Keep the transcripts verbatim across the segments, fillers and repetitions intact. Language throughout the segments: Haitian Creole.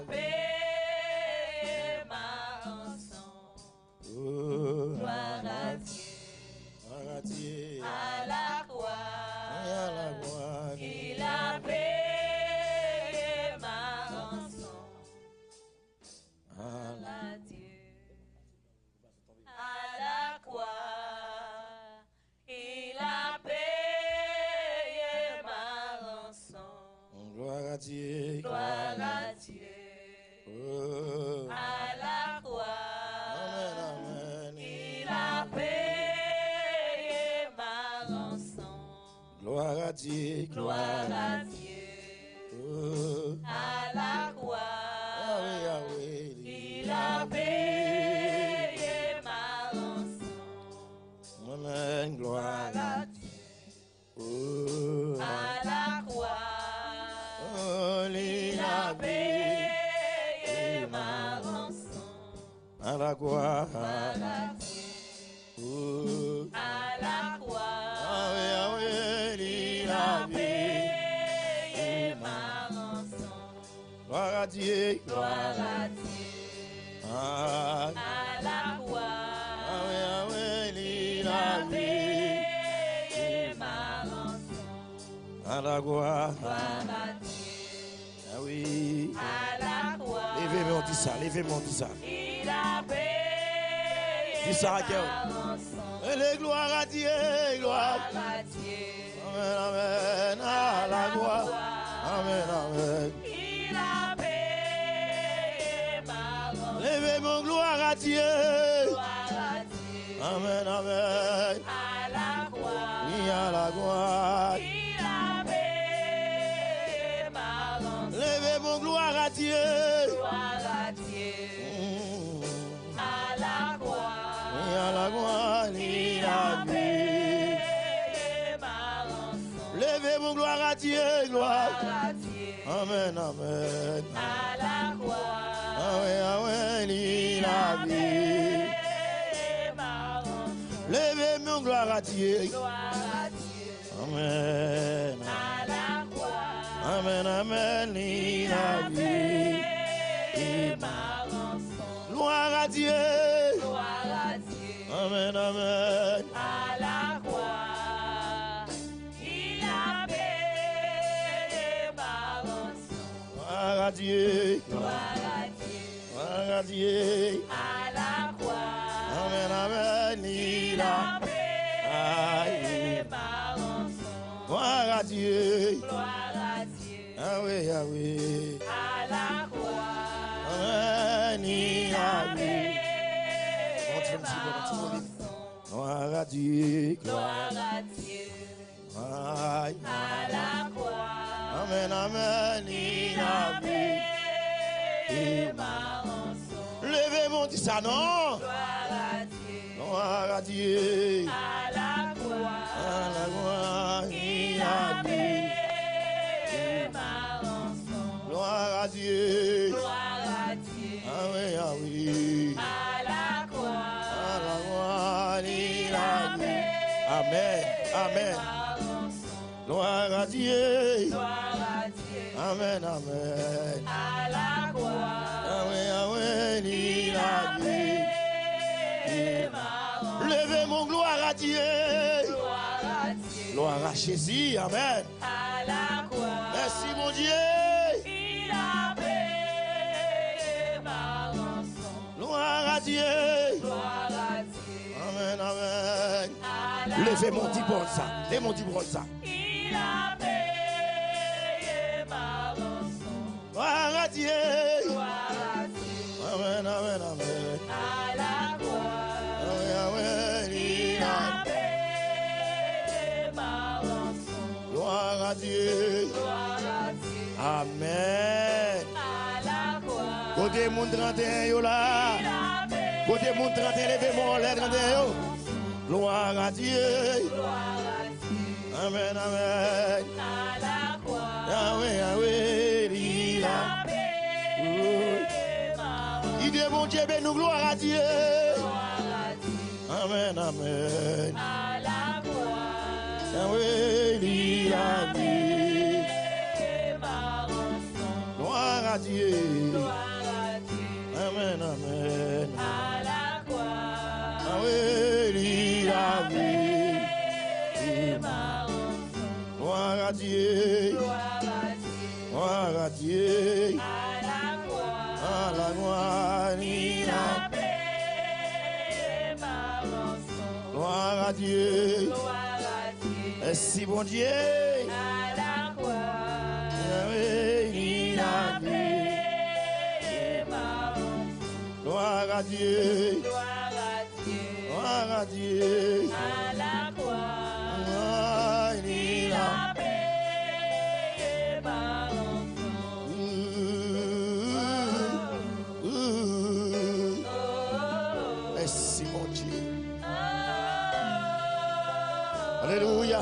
Peye ma ranson. Oh, gloire à Dieu. Gloire à Dieu. À la croix. Oui, à la croix. Il a payé ma rançon. À la Dieu. À la croix, il a payé ma rançon. Gloire à Dieu. Gloire à Dieu. Oh. À la croix, amen, amen, il a payé ma rançon. Gloire à Dieu. Gloire à Dieu. Oh. À la croix, Yahweh, Yahweh, il a payé ma rançon. Amen, gloire à Dieu. Oh. À la croix, oh, il a payé ma rançon. À la croix. Gloire à Dieu. Oh. À la croix, Yahweh, Yahweh, il a payé ma rançon. Gloire à Dieu. Gloire à Dieu. Ah. À la croix, Yahweh, Yahweh, il a payé ma rançon. À la croix. Gloire à Dieu. Ah oui. À la croix. Leve men w, di sa, leve men w, di sa. Il a payé, di sa ak kè w. Ma rançon. Ele gloire à Dieu, gloire. Gloire à Dieu. Amen, amen. À la gloire. Amen, amen. Il a payé ma rançon. Leve men w, gloire à Dieu. Gloire à Dieu. Amen, amen. À la croix. Oui, à la croix. Il a payé ma rançon. Leve men w, gloire à Dieu. Gloire à Dieu. Mm. À la croix. Oui, à la croix, il a payé ma rançon. Leve men w, gloire à Dieu, gloire. Gloire à Dieu. Amen, amen. À la croix. Amen, amen, il a payé ma rançon. Leve men w, gloire à Dieu. Gloire à Dieu. Amen. À la croix. Amen, amen, il a payé ma rançon. Gloire à Dieu. Gloire à Dieu. Amen, amen. À la croix, il a payé ma rançon. Gloire à Dieu. Gloire à Dieu. Gloire à Dieu. À la croix. Amen, amen. Il a payé ma rançon. Gloire à Dieu. Gloire à Dieu. Yahweh, Yahweh. À la croix. Amen, il a payé ma rançon. Gloire à Dieu. Gloire à Dieu. Ay. À la croix. Amen, amen. Il a payé ma rançon. Leve men w, di sa non. Gloire à Dieu. Gloire à Dieu. À la croix. À la croix. Il a payé ma rançon. Gloire à Dieu. Gloire à Dieu. Ah oui, ah oui. À la croix. À la croix, il a payé. Amen. Amen. Gloire à Dieu. Gloire à Dieu. Amen, amen. À la croix. Ah oui, ah oui, il a payé. Leve men w, gloire à Dieu. Gloire à Dieu. Gloire à Jésus. Amen. À la croix. Merci, mon Dieu. Il a payé ma rançon. Gloire à Dieu. Gloire à Dieu. Amen, amen. À la croix. Leve men w, di Bondye sa. Leve men w, di Bondye sa. Il a payé ma rançon. Gloire à Dieu. Gloire à Dieu. Amen, amen, amen. À la croix. Amen, amen. Il a payé ma rançon. Gloire à Dieu. Gloire à Dieu. Amen. À la croix. Kote moun trannteyen yo la? Il a payé. Kote moun trannteyen, leve men w anlè trannteyen yo. Gloire à Dieu. Gloire à Dieu. Amen, amen. À la croix. Yahweh, Yahweh, il a payé ma rançon. Kite Bondye beni w, gloire à Dieu. Gloire à Dieu. Amen, amen. À la croix. Yahweh, il a payé ma rançon. Gloire Glwa a Dye. Glwa a Dye. Amèn, amèn. A la kwa. Awe, li lave. Glwa a Dye. Glwa a Dye. A la kwa. A la kwa, li lave. Glwa a Dye. Glwa a Dye. Mèsi, Bondye. A la kwa. Awe, li lave. Glwa a Dye. Glwa a Dye. A la kwa. Awe, li lave. Mèsi, Bondye. Alelouya.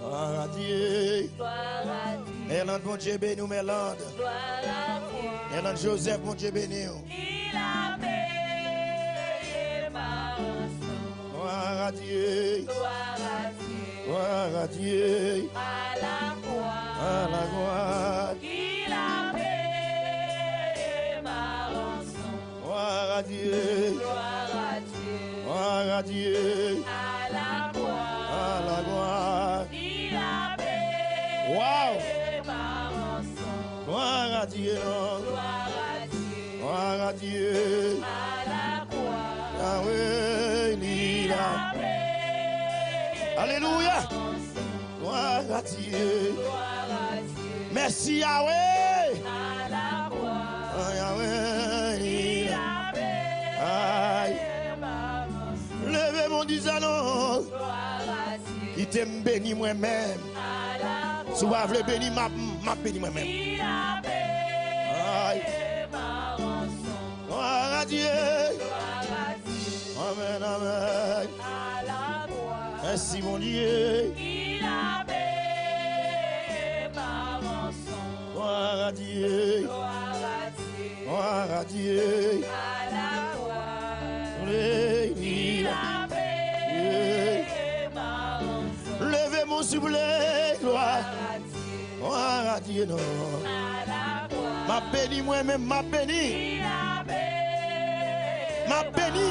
Glwa a Dye. Glwa a Dye. Mèland, Bondye beni w, Mèland. Glwa a Dye. Mèland Joseph, Bondye beni w. Li la peye pa ranson. Glwa a Dye. Glwa a Dye. Glwa a Dye. A la kwa. A la kwa. Li la peye pa ranson. Glwa a Dye. Glwa a Dye. Glwa a Dye. A la kwa. A la kwa. Li la peye pa ranson. Glwa a Dye, non. Glwa a Dye. Glwa a Dye. A la kwa. Yawe, li la. Li la peye pa ranson. Alelouya. Glwa a Dye. Glwa a Dye. Mèsi, Yawe. A la kwa. A, Yawe, li la. Ay. Leve men w, di sa non. Kite m beni mwen menm. Si w pa vle beni, m ap, m ap beni mwen menm. Ay. Glwa a Dye. Amèn, amèn. Mèsi, Bondye. Glwa a Dye. Glwa a Dye. Leve men w, souple. Glwa. Glwa a Dye, non. M ap beni mwen menm, m ap beni. M ap beni.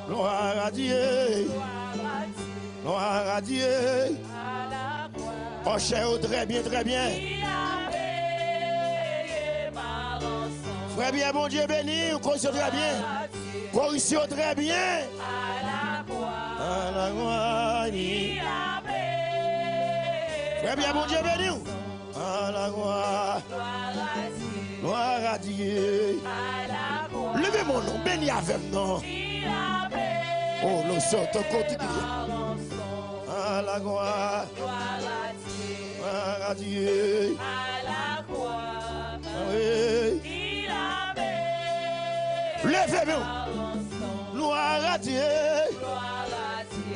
Glwa a Dye. Glwa a Dye. Kòchè yo trè byen, trè byen. Frè Pyè, Bondye beni w, koris yo trè byen. Koris yo trè byen. A la kwa, li. Frè Pyè, Bondye beni w. A la kwa. Glwa a Dye. Leve men w non, beni avè m non. O lo soto koti ki. A la kwa. Glwa a Dye. Wi. Leve men w. Glwa a Dye.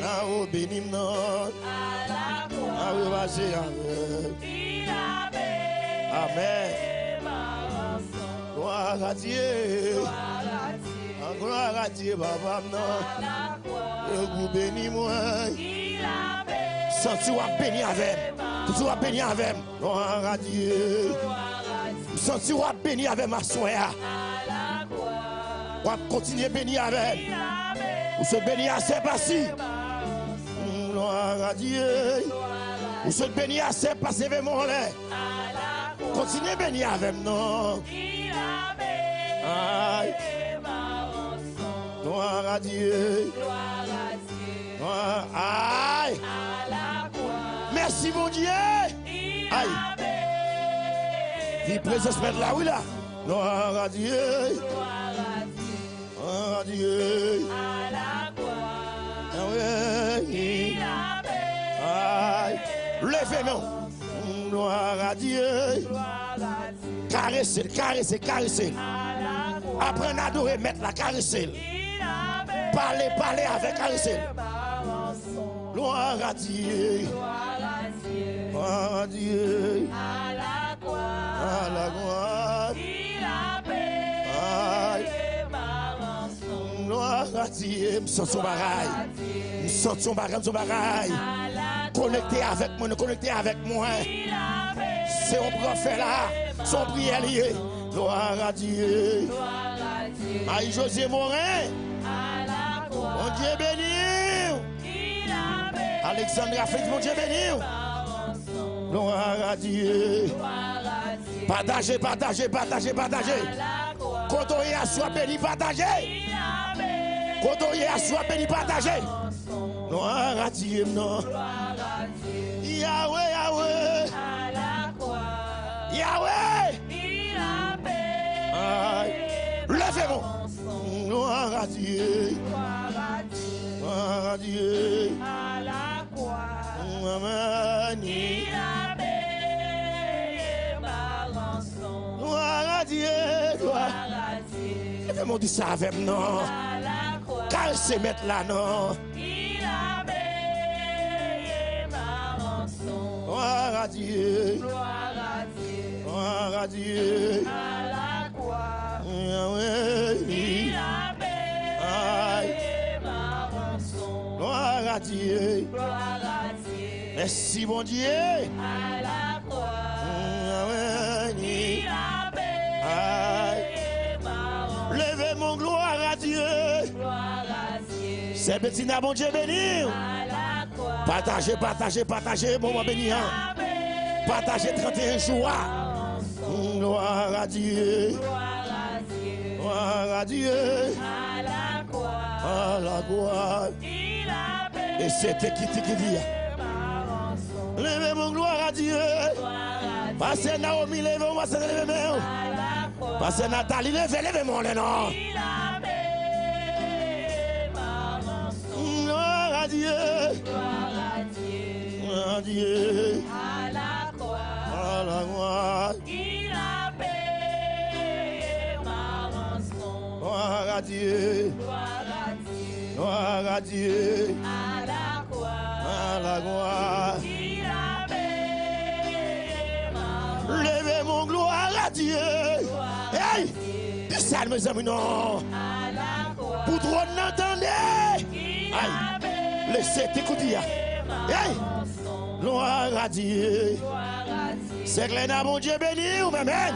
A o beni m non. A wi, pase avè m. Amèn. Glwa a Dye. A glwa a Dye, papa m nan. Yo pou beni mwen. Santi w ap beni avè m. Santi w ap beni avè m. Glwa a Dye. M santi w ap beni avè m aswè a. W ap kontinye beni avè m. Ou sot beni aswè, pasi. Glwa a Dye. Ou sot beni aswè, pasi, leve men w anlè. Kontinye beni avè m non. Ay. Glwa a Dye. Glwa, ay. Mèsi, Bondye. Ay. Viv prezans Mèt la, wi la. Glwa a Dye. Glwa a Dye. Awe. Ay. Leve men w. Glwa a Dye. Karese l, karese, karese l. Aprann adore Mèt la, karese l. Pale, pale avè l, karese l. Gloire à Dieu. Gloire à Dieu. Gloire à Dieu. À la croix. À la croix. Il a payé ma rançon. Gloire à Dieu. M santi yon bagay. M santi yon bagay, m santi yon bagay. Konekte avèk mwen, konekte avèk mwen. Se yon priyè la. Se yon priyè li ye. Gloire à Dieu. Ay, José Morin. Bondye beni w. Alexandra Félix, Bondye beni w. Gloire à Dieu. Pataje, pataje, pataje, pataje. Kote w ye a, si w ap beni, pataje. Kote w ye a, si w ap beni, pataje. Gloire à Dieu, non. Yahweh, Yahweh. Yahweh. Ay. Leve mwen. Gloire à Dieu. Gloire à Dieu. Amen. Gloire à Dieu. Gloire. Leve mwen, di sa avè m non. Karese mèt la non. Gloire à Dieu. Gloire à Dieu. Yahweh. Ay. Gloire à Dieu. Mèsi Bondye. Yahweh. Ay. Leve mwen, gloire à Dieu. Sè Betina, Bondye beni w. Pataje, pataje, pataje moman beni an. Pataje trannteyen jou a. Gloire à Dieu. Gloire à Dieu. À la croix. E se te ki te ki di a. Leve mwen, gloire à Dieu. Pastè Naomi, leve mwen, pastè, leve men w. Pastè Nathalie, leve, leve mwen, non. Gloire à Dieu. Gloire à Dieu. À la croix. À la croix. Gloire à Dieu. Gloire à Dieu. À la croix. Leve mwen, gloire à Dieu. Hey! Di sa, mezanmi, non. Pou twòn nan tande. Ay, lese te koute a. Hey! Gloire à Dieu. Sè Glena, Bondye beni w, amen.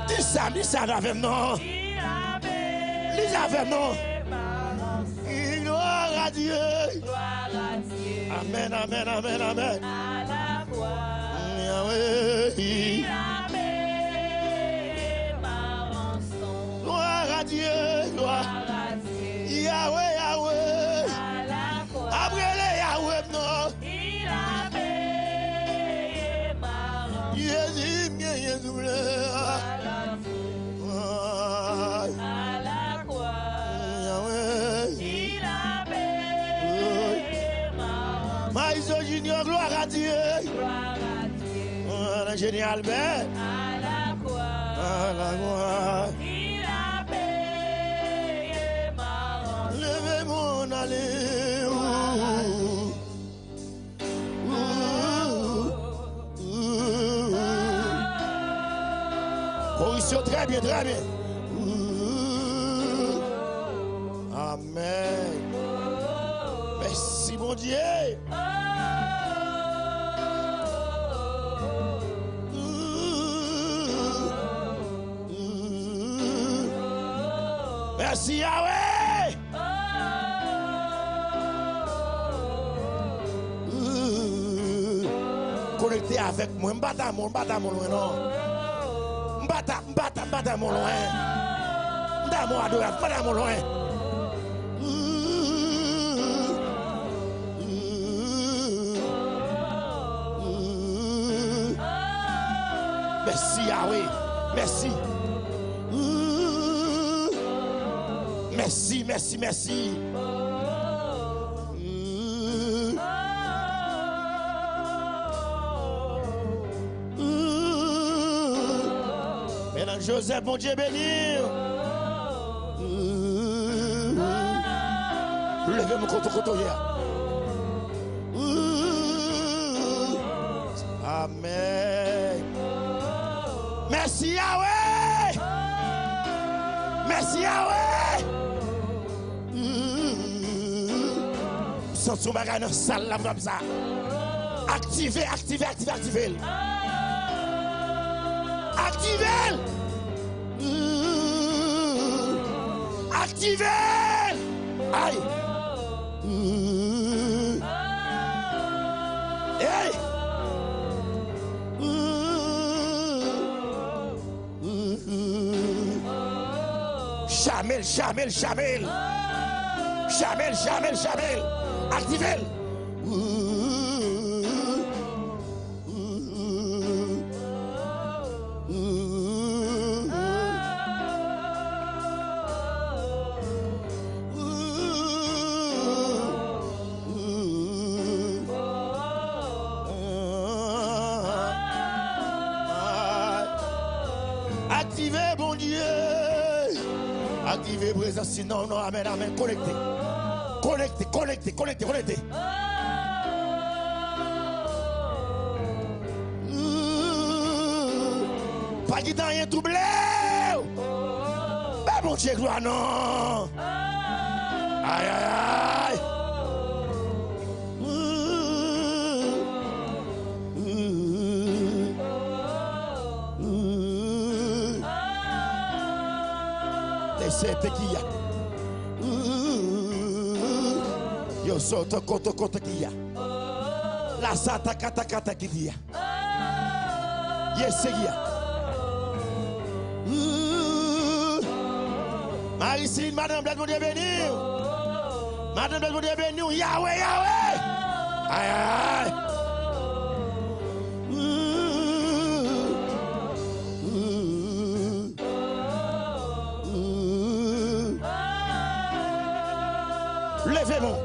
Di sa, di sa avè m non. Li avè m non. Gloire à Dieu. Amen, amen, amen, amen. Yahweh. Gloire à Dieu, gloire. Yahweh, Yahweh. Ap rele Yahweh non. Jezi, m genyen doulè. Ay. Yahweh. Maïso Junior, gloire à Dieu. Ingénieur Albert. À la croix. Leve moun ale. Koris yo, trè byen, trè byen. Amèn. Mèsi Bondye. Mèsi Yahweh. Konekte avèk mwen. M pa ta mwen, m pa ta mwen lwen non. M pa ta, m pa ta, m pa ta mwen lwen. M ta mwen adoratè, m pa ta mwen lwen. Mèsi Yahweh. Mèsi. Mèsi, mèsi, mèsi. Mèt Joseph, Bondye beni w. Leve m kote kote w ye a. Amèn. Mèsi, Yawe! Mèsi, Yawe! M santi yon bagay nan sal la, frè m sa. Aktive, aktive, aktive, aktive l. Aktive l! Aktive l! Ay! Hey! Chame l, chame l, chame l. Chame l, chame l, chame l. Aktive l. Aktive, Bondye. Aktive prezans li. Non, non, amèn, amèn. Konekte. Konekte, konekte, konekte, konekte. Pa kite anyen twouble w. Bay Bondye glwa, non. Ay, ay, ay. Lese te ki ya. Yo soto koto koto ki ya. La sata kata kata ki di ya. Yes, Seyè. Ooh. Marisine, madan Blèd, Bondye beni w. Madan Blèd, Bondye beni w. Yawe, Yawe. Ay, ay, ay. Ooh. Ooh. Ooh. Leve men w.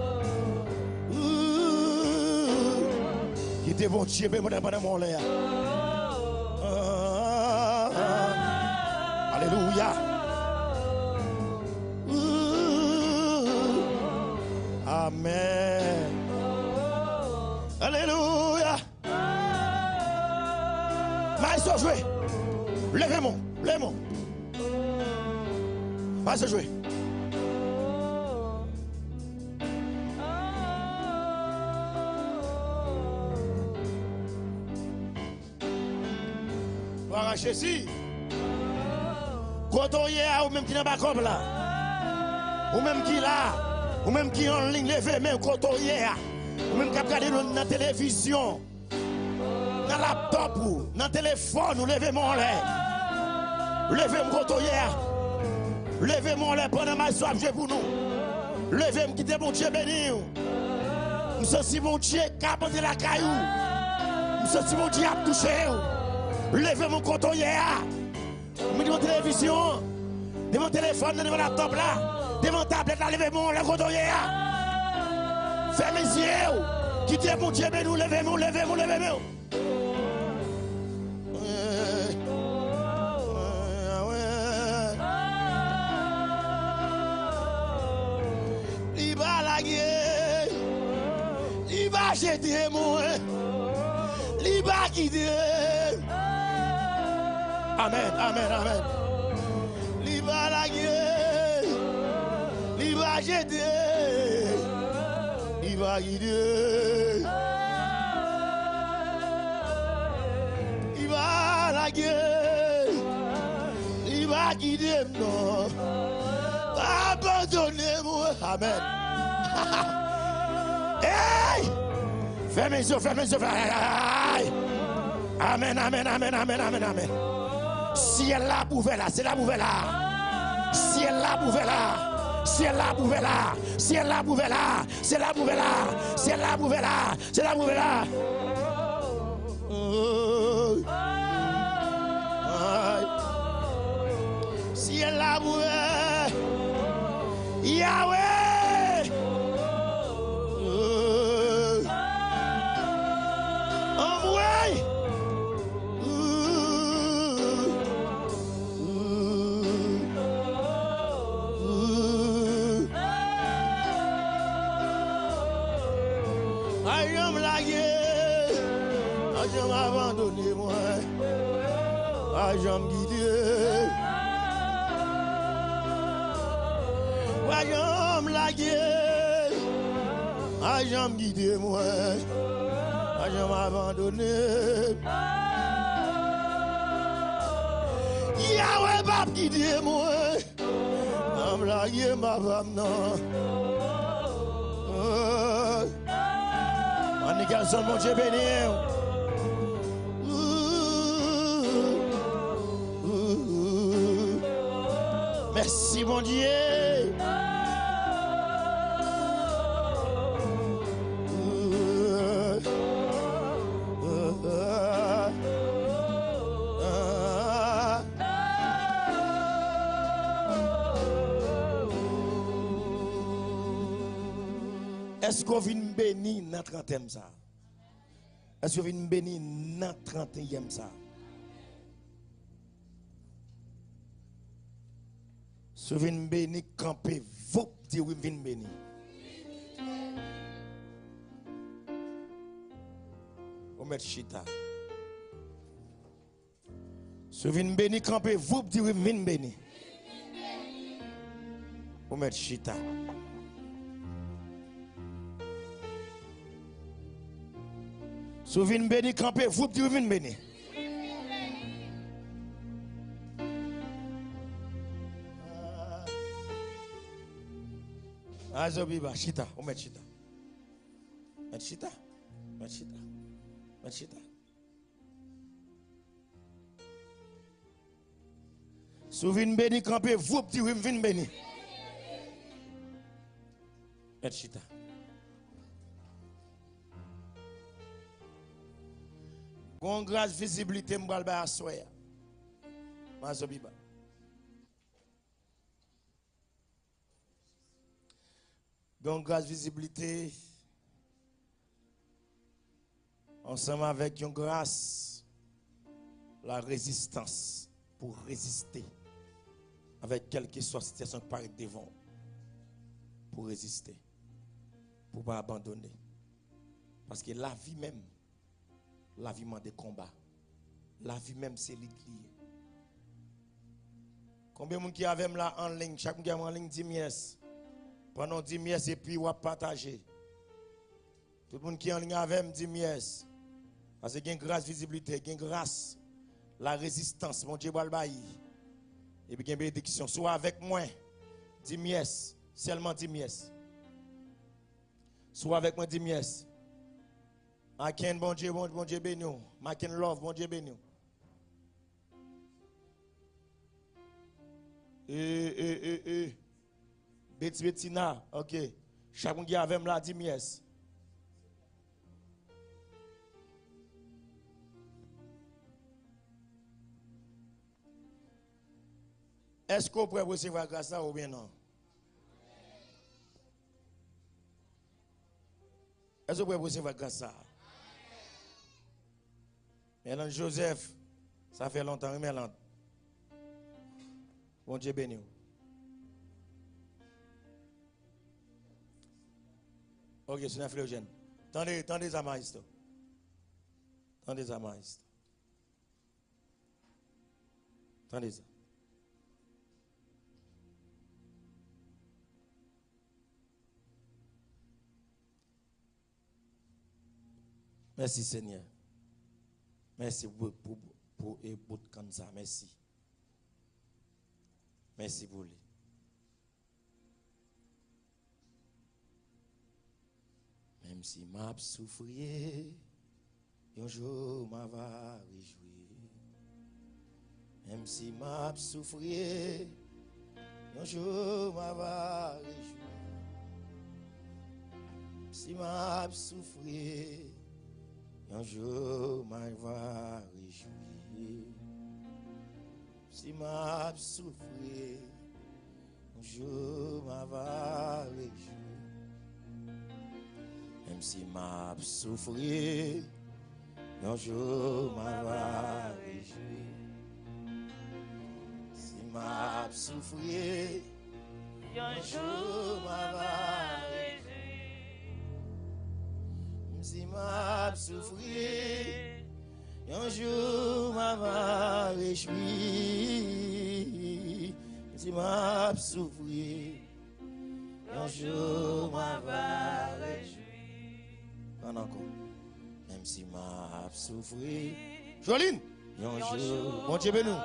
Kite Bondye beni w pandan mwen lè a. Alelouya. Amèn. Alelouya. Maestro jwe. Leve men w. Leve men w. Maestro jwe. Glwa a Jezi. Kote w ye a, ou menm ki nan bakòp la. Ou menm ki la. Ou menm ki an liy, leve men w kote w ye a. Ou menm k ap gade nou nan televizyon. Nan laptòp ou, nan telefòn ou, leve men w anlè. Leve men w kote w ye a. Leve men w anlè pandan maestro ap jwe pou nou. Leve men w, kite Bondye beni w. M santi Bondye k ap antre lakay ou. M santi Bondye ap touche w. Leve men w kote w ye a. Ou menm devan televizyon an, devan telefòn nan, devan laptòp la, devan tablèt la, leve men w anlè kote w ye a. Fèmen zye w. Kite Bondye beni w, leve men w, leve men w, leve men w. Li pa lage, li pa jete mwen, li pa kite. Amèn, amèn, amèn. Li pa lage, li pa jete, li pa kite. Li pa lage, li pa kite m non. Pa abandone mwen. Amèn. Hey! Fèmen zye w, fèmen zye w, fèmen. Amèn, amèn, amèn, amèn, amèn, amèn. Syèl la ap ouvè la, syèl la ap ouvè la. Syèl la ap ouvè la. Syèl la ap ouvè la. Syèl la ap ouvè la. Syèl la ap ouvè la. Syèl la ap ouvè la. Syèl la ap ouvè la. Ay. Syèl la ap ouvè. Yawe! Anmwey! Pa janm lage. Pa Janm abandone mwen. Pa janm kite. Pa janm lage. Pa janm kite mwen. Pa janm abandone. Yahweh p ap kite mwen. Pa m lage m, papa m, non. Ann Nikelson, Bondye beni w. Mèsi, Bondye. Èske w vin beni nan trantèm sa a? Èske w vin beni nan tranteyèm sa a? Si w vin beni, kanpe, voup, di, "Wi, m vin beni." Ou mèt chita. Si w vin beni, kanpe, voup, di, "Wi, m vin beni." Ou mèt chita. Si w vin beni, kanpe, voup, di, "Wi, m vin beni." Azobiba, chita. Ou mèt chita. Mèt chita. Mèt chita. Mèt chita. Si w vin beni, kanpe, voup, di, "Wi, m vin beni." Mèt chita. Gon gras viziblite m pral bay aswè a. Mazobiba. Gen yon gras viziblite ansanm avèk yon gras larezistans pou reziste avèk kèlkeswa sitiyasyon ki parèt devan w, pou reziste, pou pa abandone. Paske lavi menm, lavi mande konba. Lavi menm se lit li ye. Konbyen moun ki avè m la an liy? Chak moun ki avè m an liy, di m yes. Pandan w di m yes epi w ap pataje. Tout moun ki an liy avè m, di m yes. Paske gen gras viziblite, gen gras larezistans, Bondye pral bay. Epi gen benediksyon. Si w avèk mwen, di m yes. Sèlman di m yes. Si w avèk mwen, di m yes. Maken, Bondye, Bondye, Bondye beni w. Maken Love, Bondye beni w. E, e, e, e. Beti Betina, ok. Chak moun ki avè m la, di m yes. Èske w prè pou resevwa gras la oubyen non? Èske w prè pou resevwa gras sa a? Merlande Joseph, sa fè lontan, wi, Merlande. Bondye beni w. Ok, Sonia Fleogène. Tande, tande sa, maestro. Tande sa, maestro. Tande sa. Mèsi, Senyè. Mèsi pou, pou, pou, e, bout kann sa. Mèsi. Mèsi pou li. Menm si m ap soufri, yon jou m ava rejwi. Menm si m ap soufri, yon jou m ava rejwi. Menm si m ap soufri, yon jou m ava rejwi. Menm si m ap soufri, yon jou m ava rejwi. Menm si m ap soufri, yon jou m ava rejwi. Si m ap soufri, yon jou m ava rejwi. Menm si m ap soufri, Un jour m a va rejwi, menm si m ap soufri. Un jour m a va rejwi. Ann ankò. Menm si m ap soufri. Joline! Un jour. Bondye beni w.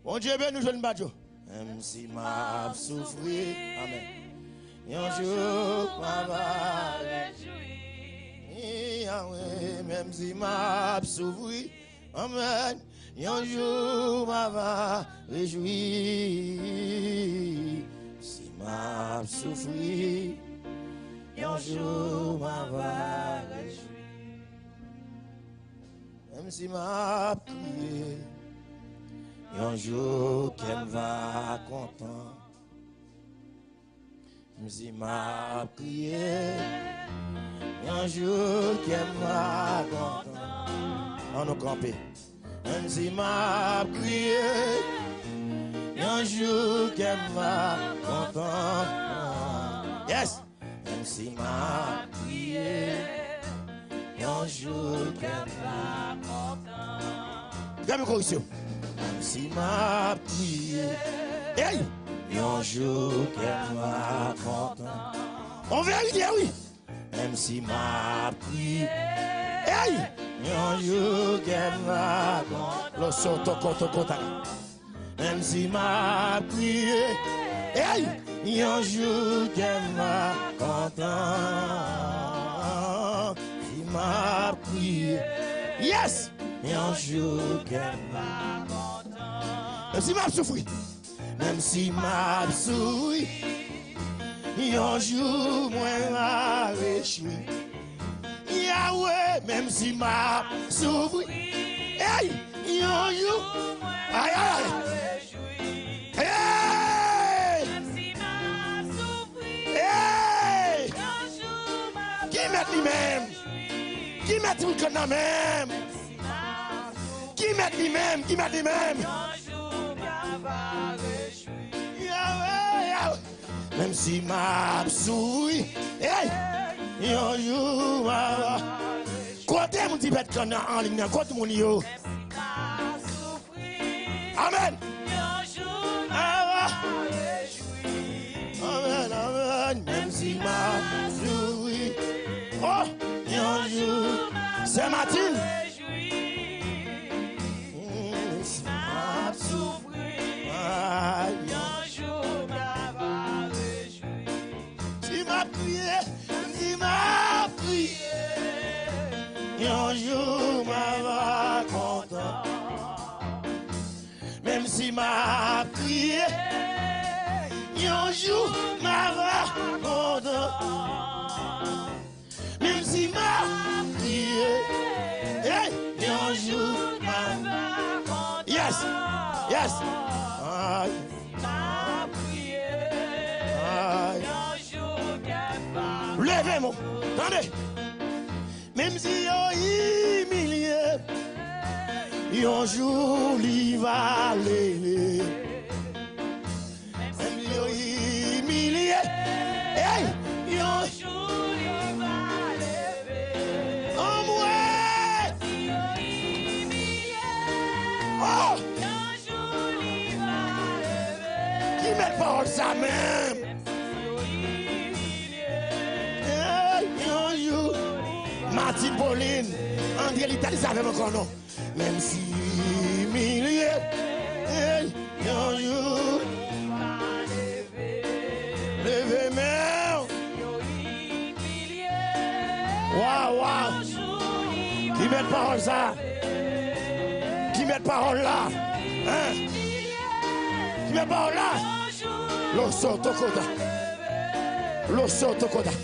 Bondye beni w, Joline Badio. Menm si m ap soufri. Amèn. Un jour m a va rejwi. Yahweh, menm si m ap soufri. Amèn. Un jour m a va rejwi. Si m ap soufri, un jour m a va rejwi. Menm si m ap kriye, un jour kè m va kontan. Menm si m ap kriye, un jour kè m va kontan. Ann nou kanpe. Menm si m ap kriye, un jour kè m va kontan. Yes! Menm si m ap kriye, un jour kè m va kontan. Gade koreksyon. Menm si m ap kriye, hey! Un jour kè m va kontan. An verite, wi. Menm si m ap kriye, hey! Un jour kè m va kontan. Lo so toko toko ta. Menm si m ap kriye, hey! Un jour kè m va kontan. Si m ap kriye, yes! Un jour kè m va kontan. Menm si m ap soufri. Menm si m ap soufri, un jour mwen va rejwi. Yahweh, menm si m ap soufri. Hey! Un jour. Ay, ay, ay. Hey! Hey! Ki mèt li menm? Ki mèt timoun kanna menm? Ki mèt li menm? Ki mèt li menm? Yahweh, Yahweh. Menm si m ap soufri, hey! Un jour m a va. Kote moun ki mèt kanna anliy nan? Kote moun yo? Amèn. Amèn, amèn. Menm si m ap soufri. Oh, un jour. Sè Matin. Mm, si m ap soufri. Ay. Si m ap kriye, si m ap kriye, un jour m a va kontan. Menm si m ap kriye, un jour m a va kontan. Menm si m ap kriye, hey, un jour m a va kontan. Yes, yes. Ay. Ay. Leve men w. Tande. Menm si yo imilye, un jour li va leve. Menm si yo imilye, hey, un jour li va leve. Anmwey. Oh! Ki mèt pawòl sa menm? Hey, un jour. Martine Pauline, André Lita, li sa avè m ankò non. Menm si imilye, hey, un jour. Leve men w. Waw, waw. Ki mèt pawòl sa? Ki mèt pawòl la? Hein? Ki mèt pawòl la? Loso tokota. Loso tokota.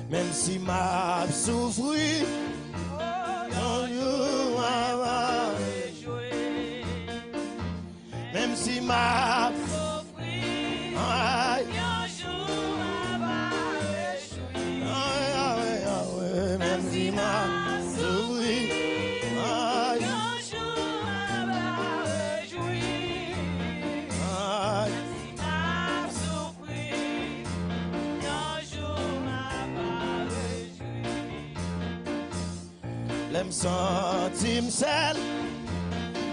Menm si m ap soufri, yon jou m ap rejwi. Menm si m ap soufri, ay, yon jou m ap rejwi. Ay, ay, ay, ay, menm si m ap soufri, ay, yon jou m ap rejwi. Ay. M santi m sèl,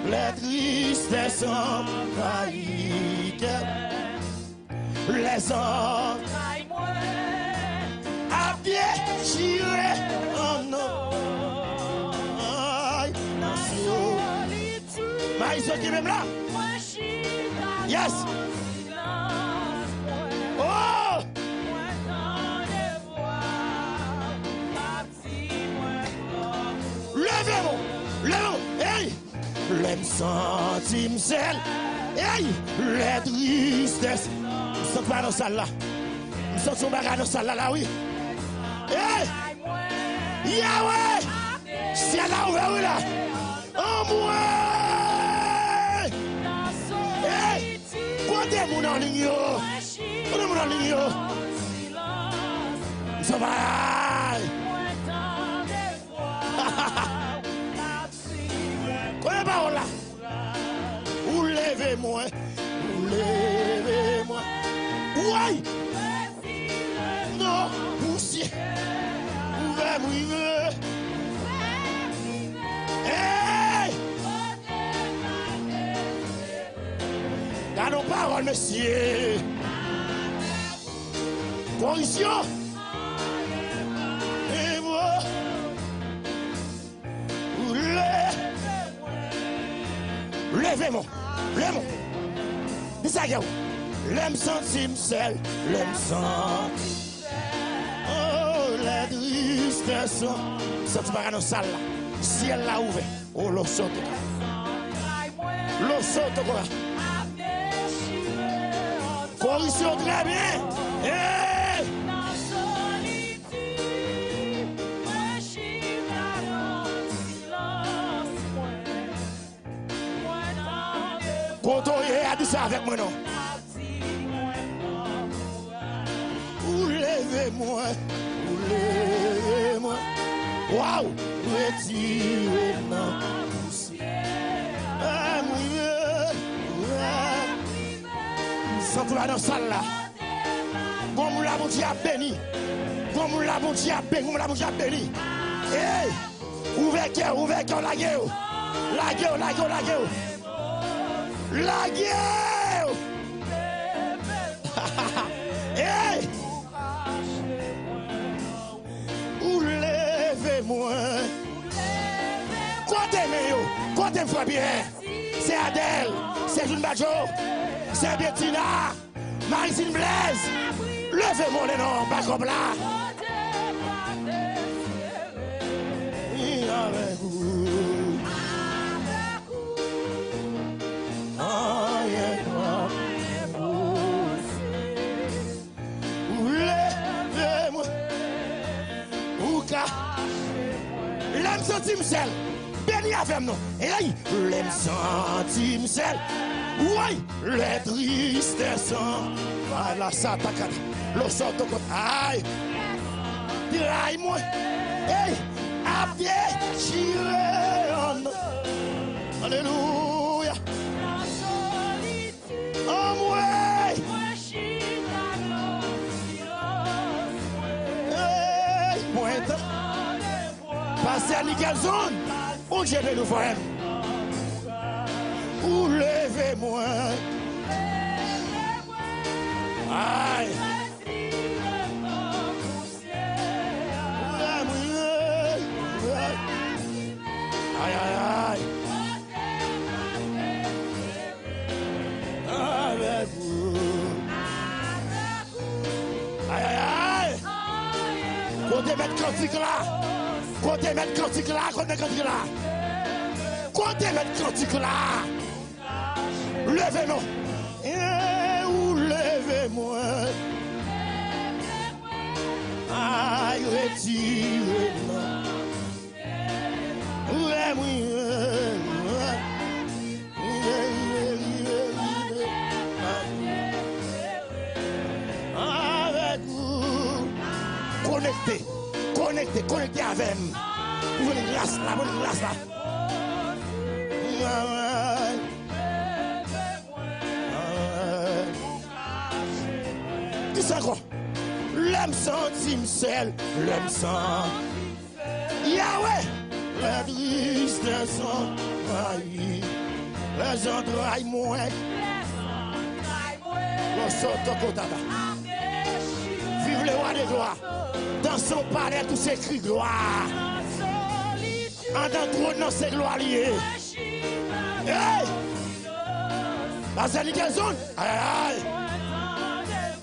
lè tristès anvayi kè m. Lè zantray mwen ap dechire an non. Ay, Marisol ki menm la. Yes. Oh! Leve mwen, leve mwen. Hey! Lè m santi m sèl. Hey! Lè tristès. M santi pa nan sal la. M santi yon bagay nan sal la, la, wi. Hey! Yahweh! Syèl la ouvè, wi, la. Anmwey! Hey! Kote moun anliy yo? Kote moun anliy yo? M santi bagay. Kote pawòl la? Ou leve mwen, ou leve mwen. Woy! Non, pousyè. Ouvè mwen. Hey! Gade yon pawòl, mesye. Korizyon. E mwen. Ou leve mwen. Leve mwen. Di sa, yo. Lè m santi m sèl. Lè m santi. Oh, lè tristès. Santi bagay nan sal la. Syèl la ouvè. Oh, lo soto. Lo soto, kwa. Korizyon trè byen. Hey! Kote w ye a, di sa avèk mwen non. Ou leve mwen, ou leve mwen. Waw, retire nan pousyè. M santi w nan sal la. Bon moun la, Bondye ap beni. Bon moun la, Bondye ap beni. Bon moun la, Bondye ap beni. Hey! Ouvè kè w, ouvè kè w, lage yo. Lage yo, lage yo, lage yo. Lage yo. Hey! Ou leve mwen. Kote men yo? Kote m, frè Pyè? Se Adèl, se Joun Badjo, se Betina, Marisine Blaise. Leve mwen, le non, bakòp la. Avèk ou. Anyen pa posib. Ou leve mwen. Ou ka. Lè m santi m sèl. Beni avè m non. Ey, lè m santi m sèl. Woy, lè tristès an. Ala sa takat. Lo soto kot. Ay. Tray mwen. Ey, ap dechire an. Alelouya. Anmwey! Ey, mwen t-, Pastè Nickelson, Bondye beni w, frè m. Ou leve mwen. Ay. Ay, ay, ay. Avèk ou. Ay, ay, ay. Kote mèt kantik la? Kote mèt kantik la? Kote mèt kantik la? Kote mèt kantik la? Leve non. E ou leve mwen. Ay, retire mwen. Lè mwen. Avèk ou. Konekte. Konekte. Konekte avè m. Ou vle gras la. Vle gras la. Di sa ankò. Lè m santi m sèl, lè m santi. Yahweh, Tristès anvayi lèzantray mwen. Lòsòtòkòtata. Viv le roi de glwa. Dans son palais tout se kri glwa. Andan twòn nan se glwa li ye. Hey! Lasanite zòn. Ay, ay, ay.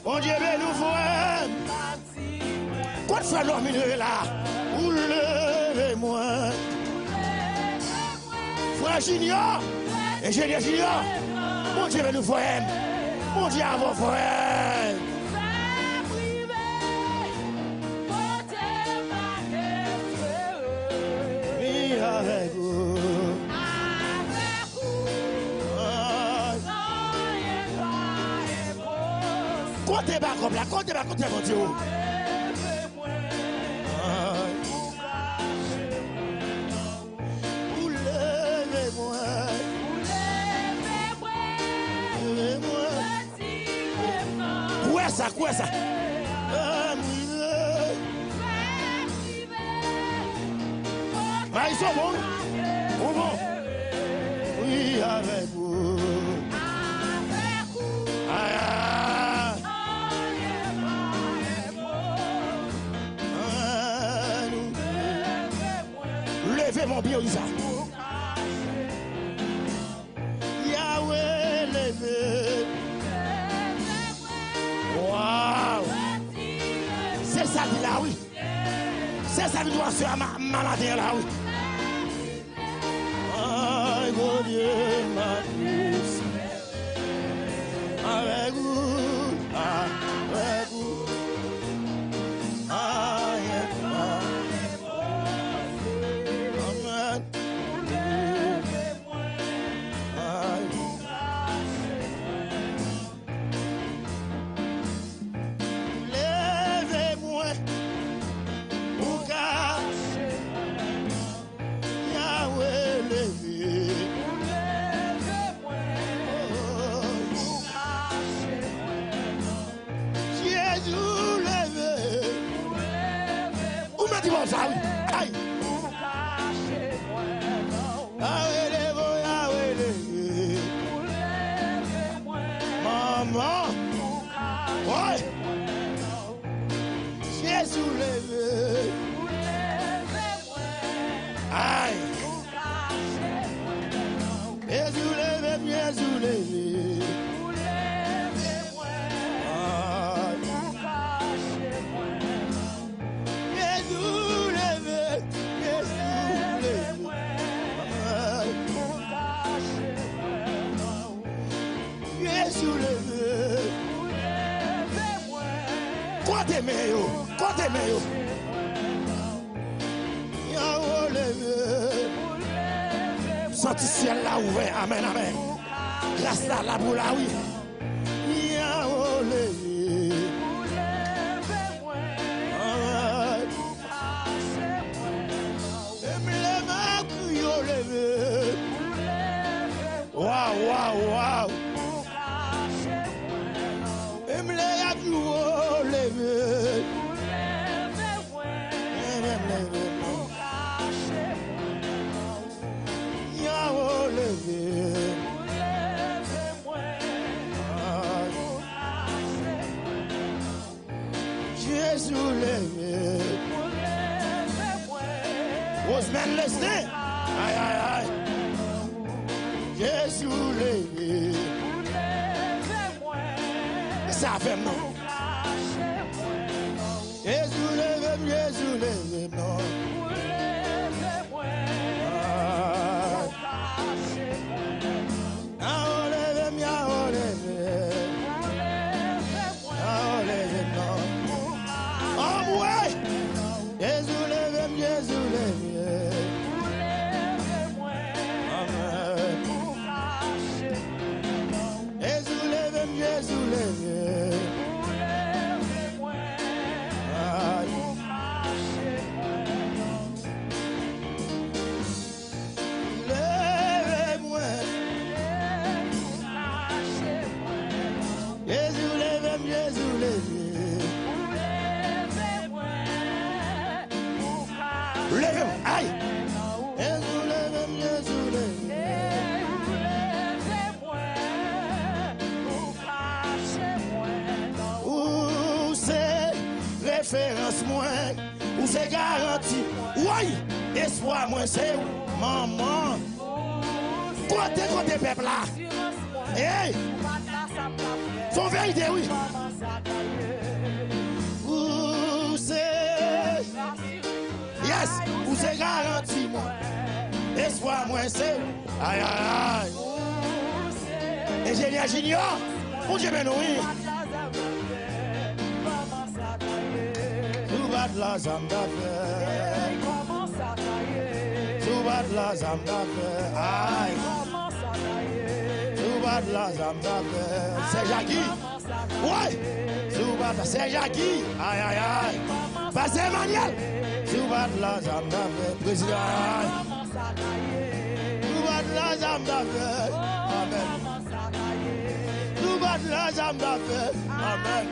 Bondye beni w, frè m. Kot frè Lòmil ye la? Ou leve mwen. Frè Junior, enjenyè Junior, Bondye beni w, frè m. Bondye avè w, frè m. Li avèk ou. Kote bakòp la? Kote ba-, kote Bondye ou? Ou leve mwen. Leve mwen. Kwè sa, kwè sa. Fè m rive. Ay, sa bon. Ou bon. Wi, avèk ou. Ay, ay, ay. Leve mwen byen, Iza. Yahweh, leve. Waw. Se sa di la, wi. Se sa di dwa sè a ma-, ma maten an la, wi. Ay, Bondye, m ap espere. Avèk ou, avèk ou. Ay, ay, ay. Amèn. Ay. Leve mwen pou kache mwen nan Yahweh leve. Oh, pou kache mwen nan Jezi leve. Ou mèt di bò sa wi. Ay. Yahweh leve, Yahweh leve. Manman. Woy. Jezi leve. Ay. Jezi leve, Jezi leve. Ay. Jezi leve, Jezi leve. Ay. Jezi leve. Kote men yo? Kote men yo? Yahweh leve. Santi syèl la ouvè. Amèn, amèn. Gras la la pou la, wi. Yahweh leve. Amèn. E m leve ak yo leve. Waw, waw, waw. E m leve ak yo leve. Leve, leve, leve. Yahweh leve. Jezi leve. Rosemary Leslie. Ay, ay, ay. Jezi leve. Sa fè m non. Jezi leve m, Jezi leve m non. Ah. Yahweh leve m, Yahweh leve m. Yahweh leve m non. Anmwe! Jezi leve m, Jezi leve m. Amèn. Jezi leve m, Jezi leve m. esperans mwen, ou se garanti. Woy! Espwa mwen se ou, manman. Kote, kote pèp la? Hey! Se yon verite, wi. Ou se, yes, ou se garanti mwen. Espwa mwen se ou. Ay, ay, ay. Enjenyè Junior, Bondye beni w, wi. Si w pa t la, sa m ta fè? Si w pa t la, sa m ta fè? Ay. Si w pa t la, sa m ta fè? Sè Jaki. Woy! Si w pa t la, Sè Jaki. Ay, ay, ay. Pastè Emmanuel. Si w pa t la, sa m ta fè? Prezidan. Si w pa t la, sa m ta fè? Amèn. Si w pa t la, sa m ta fè? Amèn.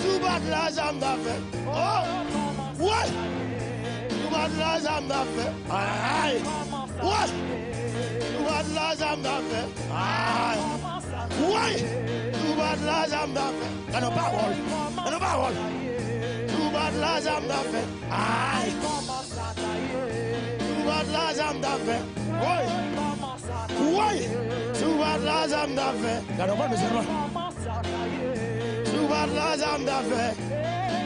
Si w pa t la, sa m ta fè? Oh! Woy! Si w pa t la, sa m ta fè? Ay, ay, ay! Woy! Si w pa t la, sa m ta fè? Ay! Woy! Si w pa t la, sa m ta fè? Gade yon pawòl! Gade yon pawòl! Si w pa t la, sa m ta fè? Ay! Si w pa t la, sa m ta fè? Woy! Woy! Si w pa t la, sa m ta fè? Gade yon pawòl, mesye, non? Si w pa t la, sa m ta fè?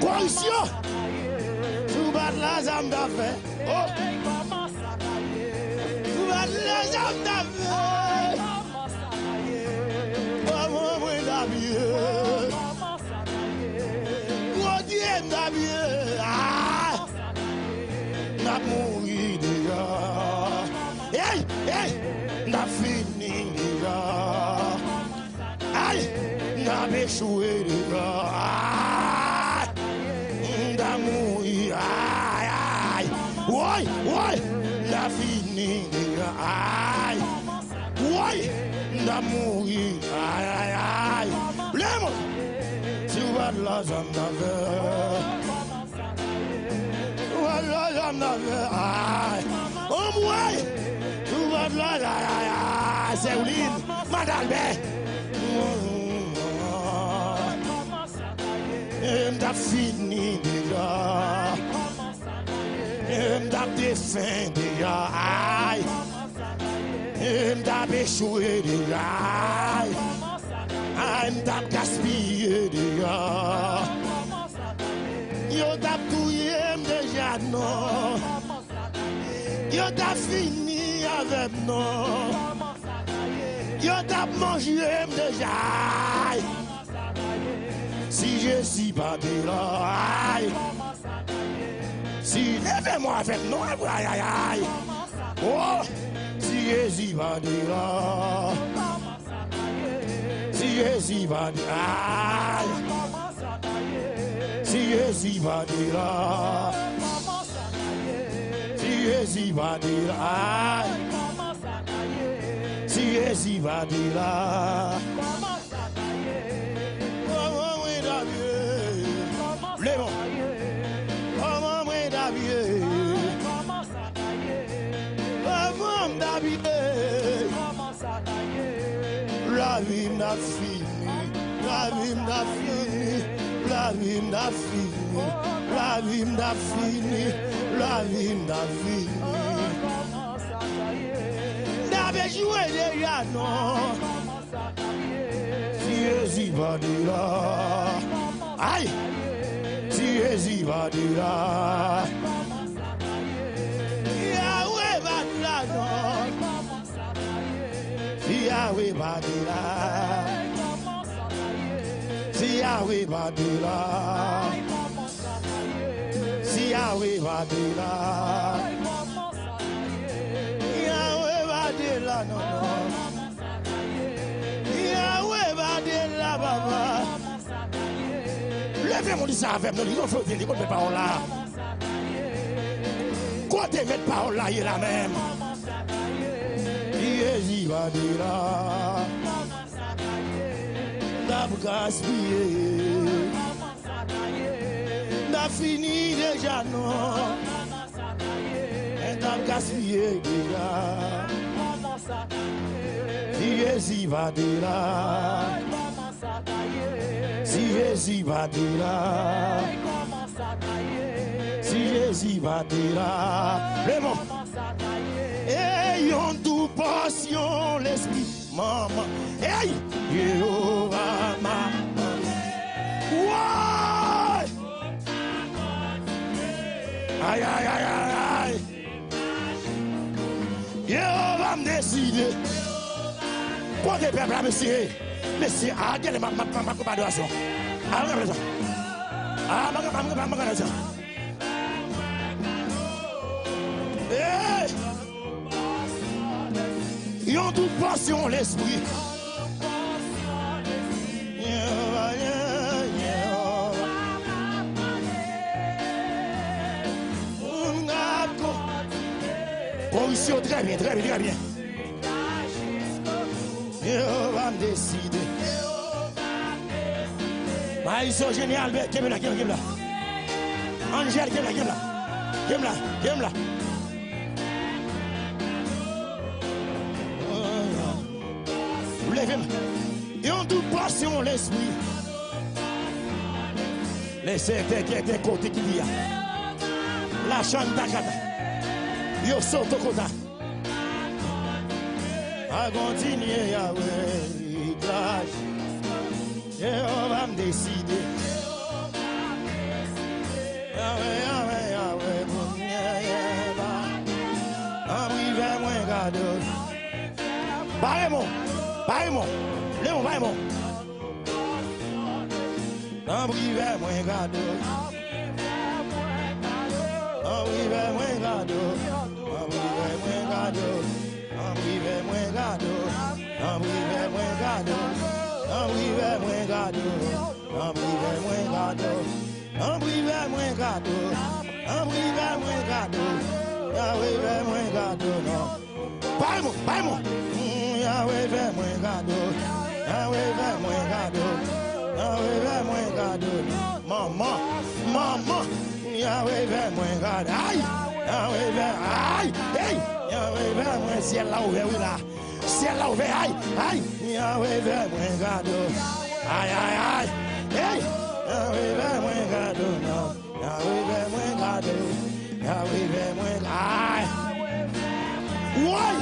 Koreksyon! Si w pa t la, sa m ta fè? Oh! Si w pa t la, sa m ta fè? Kòman mwen t ap ye? Kote m t ap ye? Ah! M ap mouri deja. Ey, ey, m ap fini deja. Ay, m ap echwe deja. Ay, m ap mouri. Ay, ay. Woy, woy, m ap fini deja. Ay, woy, m ap mouri. Ay, ay, ay. Lemon, si w pa t la, sa m ta fè? Wala, sa m ta fè? Ay. Anmwey! Si w pa t la, ay, ay, ay, Sèwlin, Madalbè. M t ap fini deja. M t ap defen deja. Ay. M t ap echwe deja. Ay. Ay, m t ap gaspiye deja. Yo t ap touye m deja, non. Yo t ap fini avè m, non. Yo t ap manje m deja. Si Jezi pa te la, ay. Si, leve men w avè m, non, ay, ay, ay. Oh, si Jezi pa te la. Si Jezi pa te, ay. Si Jezi pa te la. Si Jezi pa te la, ay. Si Jezi pa te la. Kòman mwen t ap ye? Lemon. Kòman mwen t ap ye? Kòman m t ap ye? Lavi m t ap fini. Lavi m t ap fini. Lavi m t ap fini. Lavi m t ap fini. Lavi m t ap fini. M t ap echwe deja, non. Si Jezi pa te la. Ay! Si Jezi pa te la. Yawe pa te la, non. Si Yawe pa te la. Si Yawe pa te la. Si Yawe pa te la. Yawe pa te la, non, non. Yawe pa te la, papa. Leve moun sa avè m, non, li konn fè li konn fè pawòl la. Kote mèt pawòl la ye la menm? Jezi pa te la. M t ap gaspiye. M t ap fini deja, non. M t ap gaspiye deja. Si Jezi pa te la. Si Jezi pa te la, si Jezi pa te la, lemon. E yon dou pòsyon lespri, manman. Ey! Jewova m ap mande. Woy! Ay, ay, ay, ay, ay! Jewova m deside. Kote pèp la, mesye? Mesye, a, gade, m ap, m ap, m ap konpa adorasyon. A, m ap konpa sa. A, m ap, m ap, m ap konpa adorasyon. Hey! Yon dou pòsyon lespri. Korisyon, trè byen, trè byen, trè byen. Jewova m deside. Maestro Jenny Albert, kenbe la, kenbe, kenbe la. Angel, kenbe la, kenbe la. Kenbe la, kenbe la. Leve m. Yon dou pòsyon lespri. Lese tèkyète kote ki li a. La chanta kata. Yo soto kota. A kontinye, Yawe, gras. Jewova m deside. Yawe, Yawe, Yawe, pou mwen, Yawe. Anvi fè mwen kado. Bare mon, bare mon, lemon, bare mon. Tanpri fè mwen kado. Tanpri fè mwen kado. Tanpri fè mwen kado. Tanpri fè mwen kado. Tanpri fè mwen kado. Tanpri fè mwen kado. Tanpri fè mwen kado. Tanpri fè mwen kado. Tanpri fè mwen kado. Tanpri fè mwen kado, non. Bay mwen, bay mwen. Mm, Yawe fè mwen kado. Yawe fè mwen kado. Yawe fè mwen kado. Manman, manman. Yawe fè mwen kado. Ay! Yawe fè, ay! Hey! Yawe fè mwen, syèl la ouvè, wi la. Syèl la ouvè, ay! Ay! Yawe fè mwen kado. Ay, ay, ay! Hey! Yawe fè mwen kado, non. Yawe fè mwen kado. Yawe fè mwen kado. Ay! Woy!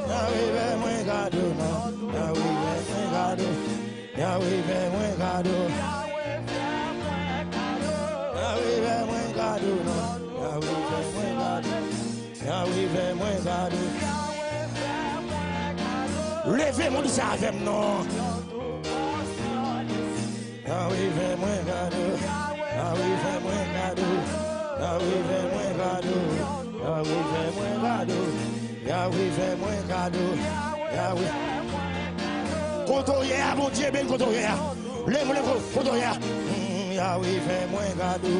Yawe fè mwen kado, non. Yawe fè mwen kado. Yawe fè mwen kado. Yawe fè mwen kado, non. Yawe fè mwen kado. Yawe fè mwen kado. Leve, moun sa avè m, non. Yawe fè mwen kado. Yawe fè mwen kado. Yawe fè mwen kado. Yawe fè mwen kado. Yawe fè mwen kado. Yawe. Kote w ye a, Bondye beni kote w ye a. Leve, leve, kote w ye a. Mm, Yawe fè mwen kado.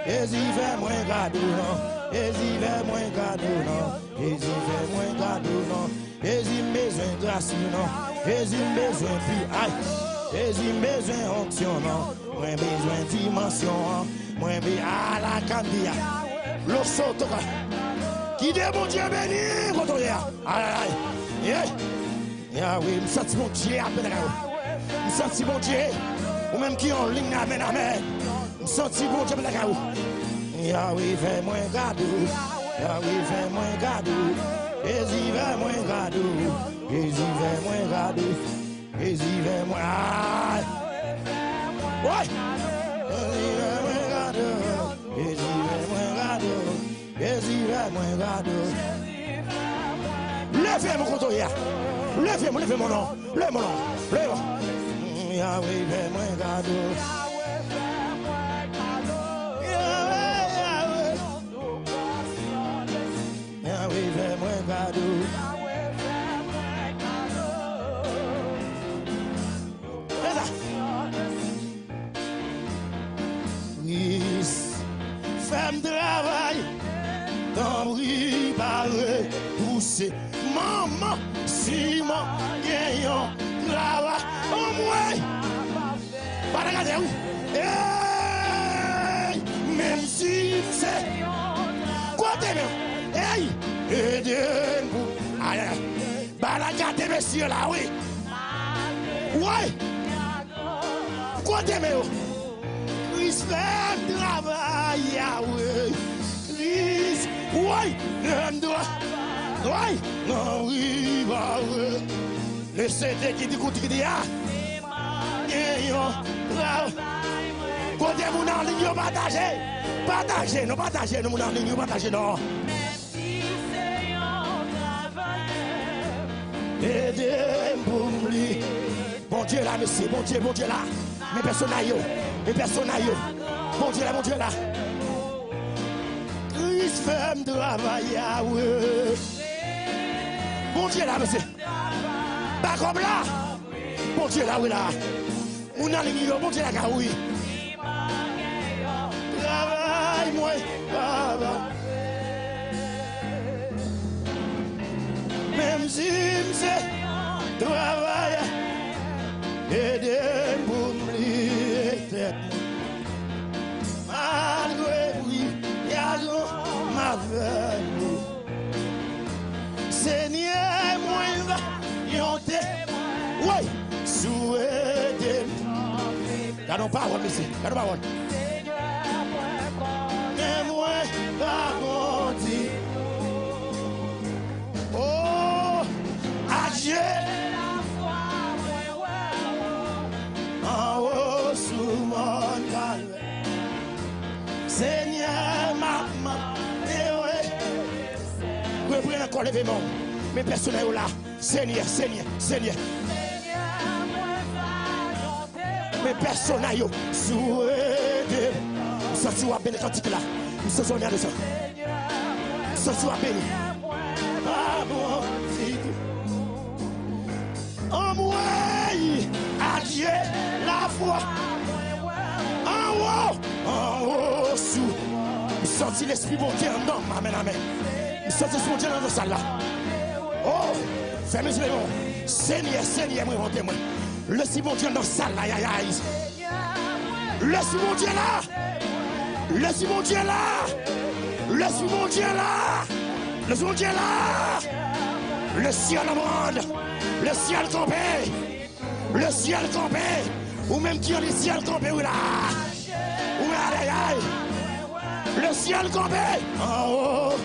Jezi fè mwen kado, non. Jezi fè mwen kado, non. Jezi fè mwen kado, non. Jezi, m bezwen gras li, non. Jezi, m bezwen pi, ay. Jezi, m bezwen onksyon, non. Mwen bezwen dimansyon an. Mwen be-, ala kandiya. Lo soto ka. Kite Bondye beni kote w ye a. Ay, ay, ay. Yeah. Yawe, m santi Bondye ap lakay ou. M santi Bondye. Ou menm ki anliy, amèn, amèn. M santi Bondye ap lakay ou. Yawe fè mwen kado. Yawe fè mwen kado. Jezi fè mwen kado. Jezi fè mwen kado. Jezi fè mwen, ay. Woy! Jezi fè mwen kado. Jezi fè mwen kado. Jezi fè mwen kado. Leve men kote w ye a. Leve men, leve men non. Leve men non. Leve men. Yawe fè mwen kado. Yawe, Yawe. Yawe fè mwen kado. Fè sa. Kris, fè m travay. Tanpri, pa repouse. Manman, si m gen yon travay. Anmwey! Pa ta gade, wi. Ey! Menm si m se. Kote menm? Ey! Ede m pou. Ay, ay, ay. Bagay la gate mesye la, wi. Woy! Kote men yo? Kris fè m travay, Yawe. Kris, woy, fè m travay. Woy, nan rive. Le sete ki di kout ki di a. Gen yon travay. Kote moun an liy yo pataje? Pataje, nou pataje, nou moun an liy yo pataje, non. Ede m pou m li. Bondye la, mesye, Bondye, Bondye la. Men pèsonay yo, men pèsonay yo. Bondye la, Bondye la. Kris fè m travay, Yawe. Bondye la, mesye. Bakòp la. Bondye la, wi la. Moun nan liy yo, Bondye la ka, wi. Travay mwen, papa. Menm si m se travay, ede m pou m li tèt mwen. Malgre pri, gade m avèk ou. Senyè, mwen va yon temwen. Woy, sou ede m. Gade yon pawòl, mesye. Gade yon pawòl. Men mwen pa kondi. Oh, adye. Anwo sou mòn Kalvè. Senyè, m ap mande w. Reprann ankò, leve men w. Men pèsonay yo la. Senyè, Senyè, Senyè. Men pèsonay yo. Sou ede. M santi w ap beni kantik la. M santi w ap beni sa. M santi w ap beni. Pa bon ditou. Anmwey, adye lafwa. Anwo, anwo sou. M santi Lespri Bondye anndan m. Amèn, amèn. M santi Lespri Bondye anndan sal la. Oh, fèmen zye nou. Senyè, Senyè, mwen vante mwen. Lespri Bondye anndan sal la, ayayay. Lespri Bondye la. Lespri Bondye la. Lespri Bondye la. Lespri Bondye la. Le syèl an branle. Le syèl kanpe. Le syèl kanpe. Ou menm ki an le syèl kanpe, wi la. Ou menm, ayayay. Le syèl kanpe. Anwo.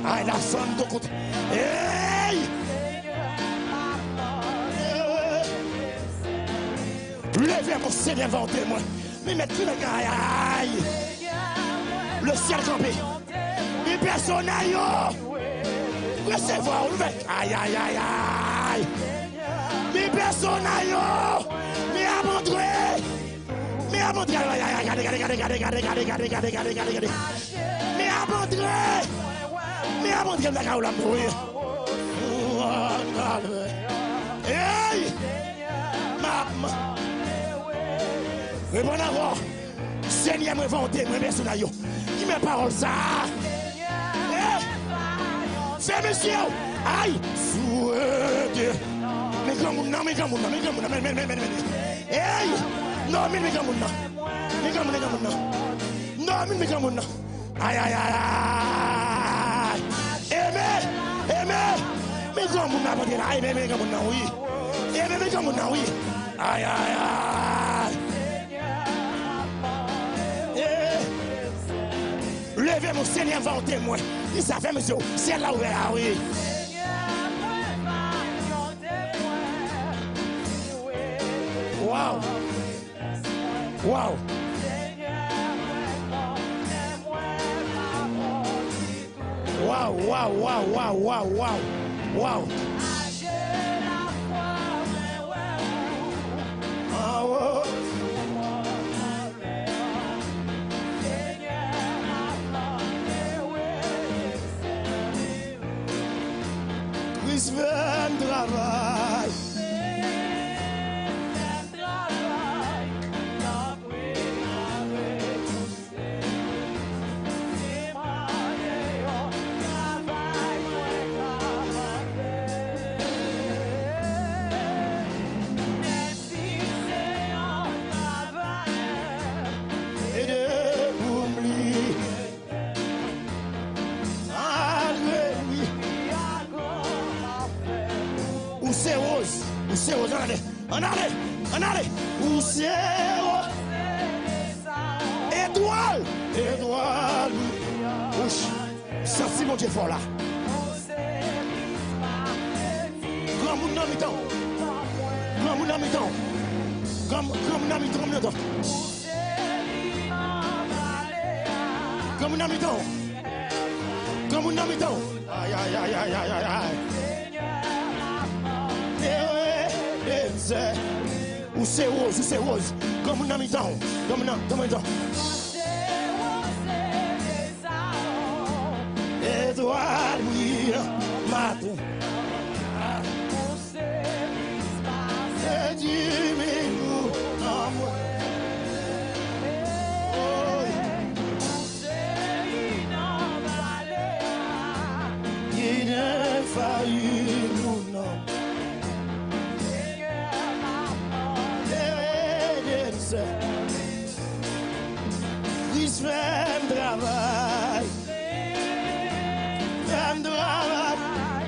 Ay, la sann do kote. Hey! Leve, mon Senyè, vante mwen. Men mèt ki nèg, ayayay. Le syèl kanpe. Men pèsonay yo. Resevwa ou vèk. Ayayayay. Men pèsonay yo. Men ap antre. Men ap antre. Ayayay. Gade, gade, gade. Men ap antre. Men ap antre nan kay la, m wi. Hey! M ap, m ap. Reponn ankò. Senyè, mwen vante mwen pèsonay yo. Ki men pawòl sa a? Eh! Fè mesye w. Ay! Sou ede. Men granmoun nan, men granmoun nan, men granmoun nan, men, men, men, men, men. Hey! Nòmil, men granmoun nan. Men granmoun, men granmoun nan. Nòmil, men granmoun nan. Ay, ay, ay, ay. Eme, Eme. Men granmoun nan, men granmoun nan, wi. Eme, men granmoun nan, wi. Ay, ay, ay. Eh. Leve, mon Senyè, vante mwen. Li sa fè mesye w. Syèl la ouvè a, wi. Waw. Waw. Waw, waw, waw, waw, waw, waw, waw. Anwo. Kris fè m travay. Ede pou m li. Malgre li. Ou se woz, ou se woz, ann ale. Ann ale! Ann ale! Ou se wo-, etwal! Etwal! Wouch! Santi Bondye fò la. Granmoun nan mitan w. Granmoun nan mitan w. Gran, granmoun nan mitan w. Granmoun nan mitan w. Granmoun nan mitan w. Ay, ay, ay, ay, ay, ay, ay. Ewe, Denzel. Ou se woz, ou se woz. Granmoun nan mitan w. Granmoun nan, granmoun nan mitan w. Etwal briyan maten. Se di mi nou nan mwen. Ki gen fayi nou nan. Kris fè m travay. Fè m travay.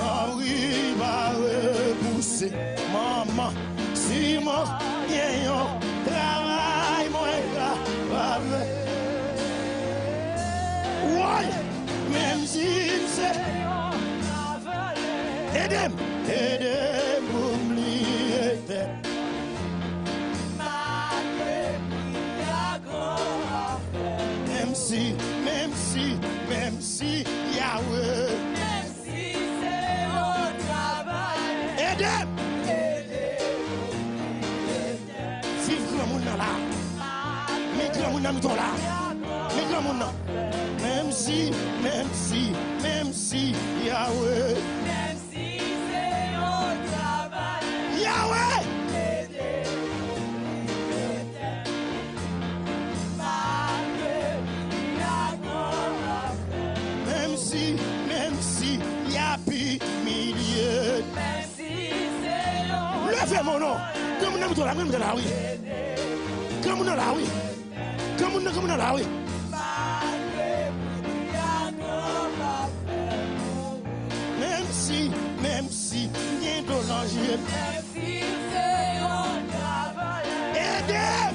Anvi pa repouse. Manman, si mwen gen yon travay mwen kapab fè. Woy! Menm si m se, ede m, ede m pou m bliye tèt. Menm si, menm si, menm si, Yawe. Ede m! Viv granmoun nan la. Men granmoun nan mitan w la. Men granmoun nan. Menm si, menm si, menm si, Yawe. Yawe! Menm si, menm si, y ap imilye. Leve men w non. Granmoun nan mitan w la, granmoun nan la wi. Granmoun nan la wi. Granmoun nan, granmoun nan la wi. Menm si, menm si, m gen dlo nan je m. Ede m!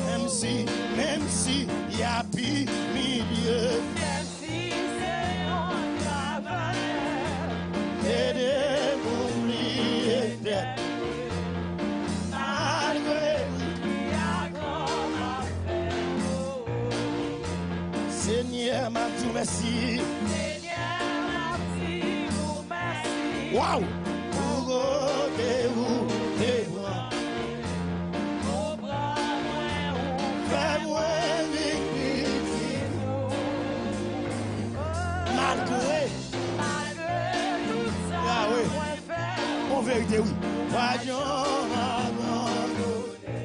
Menm si, menm si, y ap imilye. Ede m pou m bliye tèt. Malgre. Senyè, m ap di w mèsi. Waw! Pou kote ou te pran. Fè mwen vin pitit ou. Malgre. Yawe. Yon verite, wi. Pa janm abandone.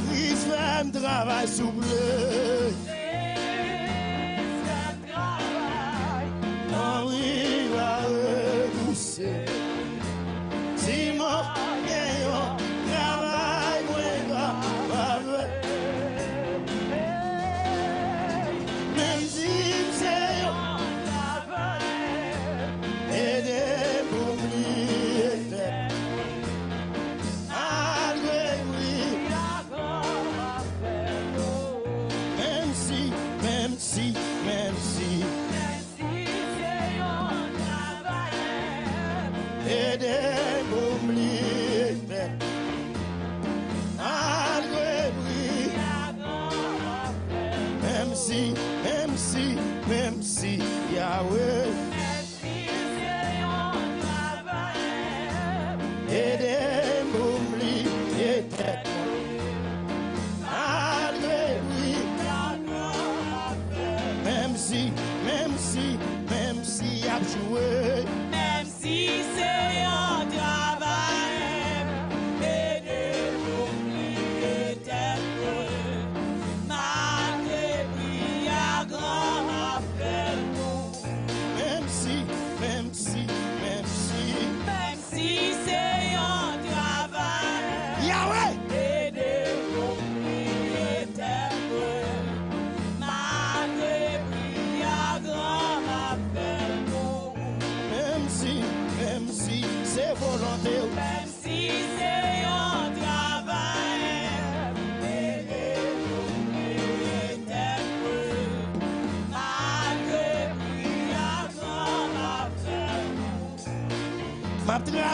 Kris fè m travay souple. Anvi pa repouse. Si mwen gen yon travay mwen kapab fè. Menm si m se yon travay, ede m pou m bliye tèt. Malgre wi.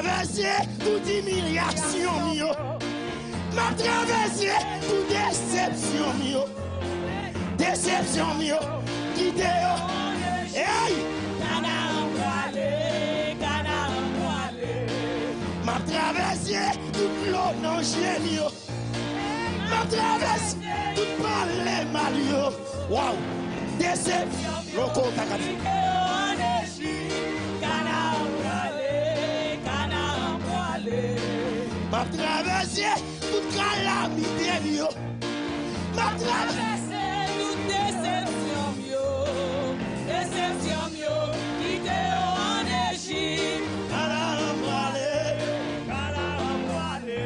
Travèse tout imilyasyon m yo. M ap travèse tout desepsyon m yo. Desepsyon m yo, kite yo. Ey! Kanaran prale, Kanaran prale. M ap travèse tout dlo nan je m yo. M ap travèse tout pale mal yo. Waw! Desepsyon. Loko takati. M ap travèse tout kalamite m yo. M ap travèse tout desepsyon m yo. Desepsyon m yo, kite yo an Ejip. Kanaran prale. Kanaran prale.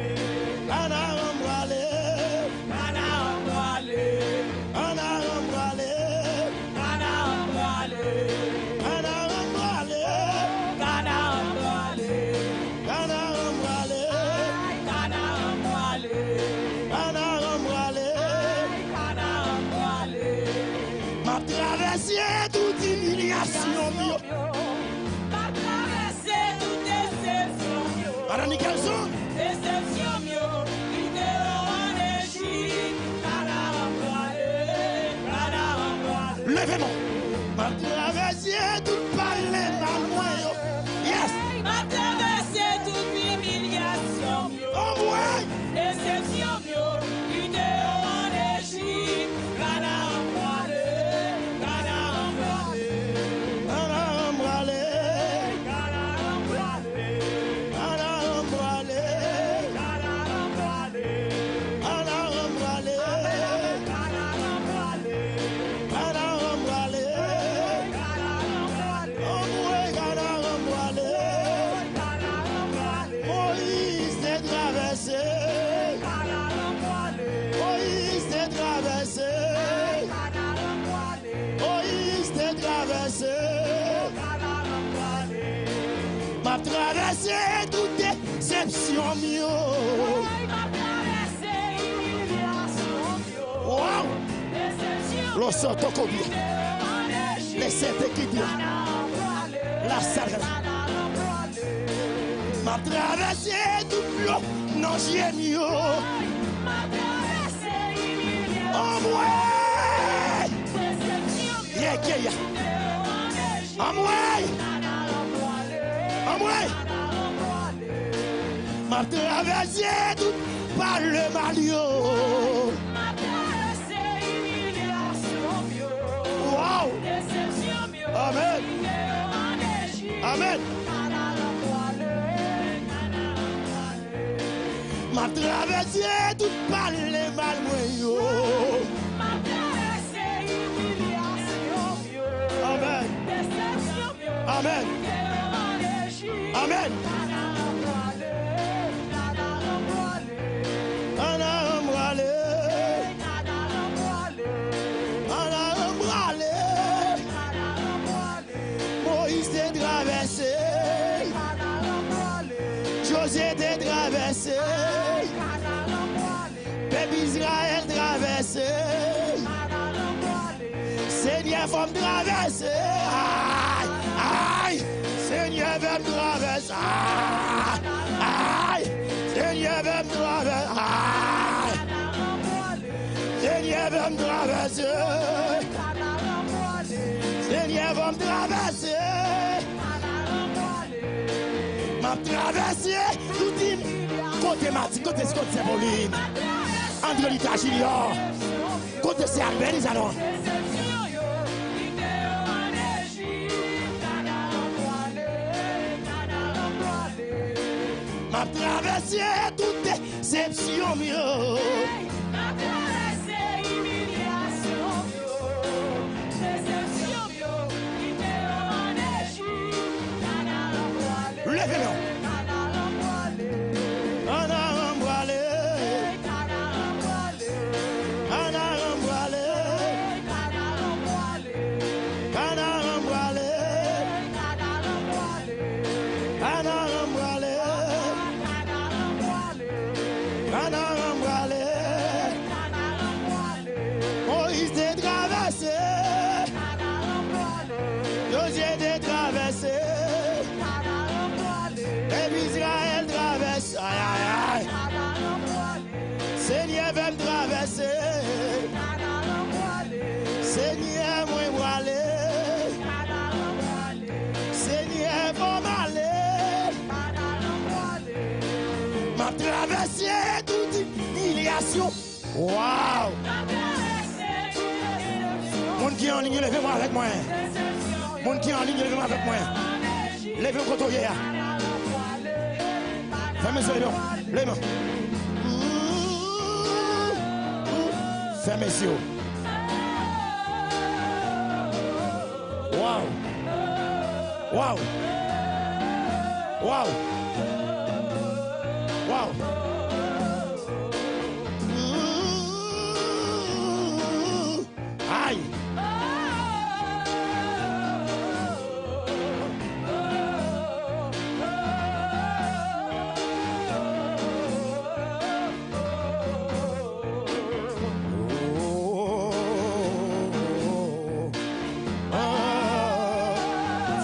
Kanaran prale. Kanaran prale. Kanaran prale. Kanaran prale. Kanaran prale. Kanaran prale. Kanaran prale. Ay, Kanaran prale. Kanaran prale. Ay, Kanaran prale. M ap travèse tout imilyasyon m yo. M ap travèse tout desepsyon m yo. Madan Nikelson. Desepsyon m yo, kite yo an Ejip. Kanaran prale, Kanaran prale. Leve men w. M ap travèse tout pale mal mwen yo. Yes. M ap travèse tout imilyasyon m yo. Anmwey. Desepsyon m yo, kite yo an Ejip. Kanaran prale, Kanaran prale. Kanaran prale. Kanaran prale. Kanaran prale. Kanaran prale. Kanaran prale. Kanaran prale. Anmwey, Kanaran prale. Moyiz te travèse. Moyiz te travèse. Moyiz te travèse. M ap travèse tout desepsyon m yo. Waw! Lo soto kobye. Lese te kite. La salga. M ap travèse tout dlo nan je m yo. Anmwey! Ye, ye, ye. Anmwey! Anmwey! M ap travèse tout pale mal yo. Waw! Amèn. Amèn. M ap travèse tout pale mal mwen yo. Amèn. Amèn. Amèn. Kanaran prale. Kanaran prale. Moyiz te travèse. Jozye te travèse. Pèp Izrayèl travèse. Senyè, fè m travèse. Ay, ay. Senyè, fè m travèse. Ay, ay. Senyè, fè m travèse. Ay. Senyè, fè m travèse. Senyè, fè m travèse. M ap travèse tout im-, kote Mati, kote Scott Sepolin, Andrelita Junior, kote se Albert Izanon. M ap travèse tout desepsyon m yo. Leve men w. Kanaran prale. Kanaran prale. Kanaran prale. Kanaran prale. Kanaran prale. Travèse tout imilyasyon. Waw! Moun ki anliy, leve men avèk mwen. Moun ki anliy, leve men avèk mwen. Leve men kote w ye a. Fèmen zye w, leve men. Fèmen zye w. Waw! Waw! Waw! Waw! Ay!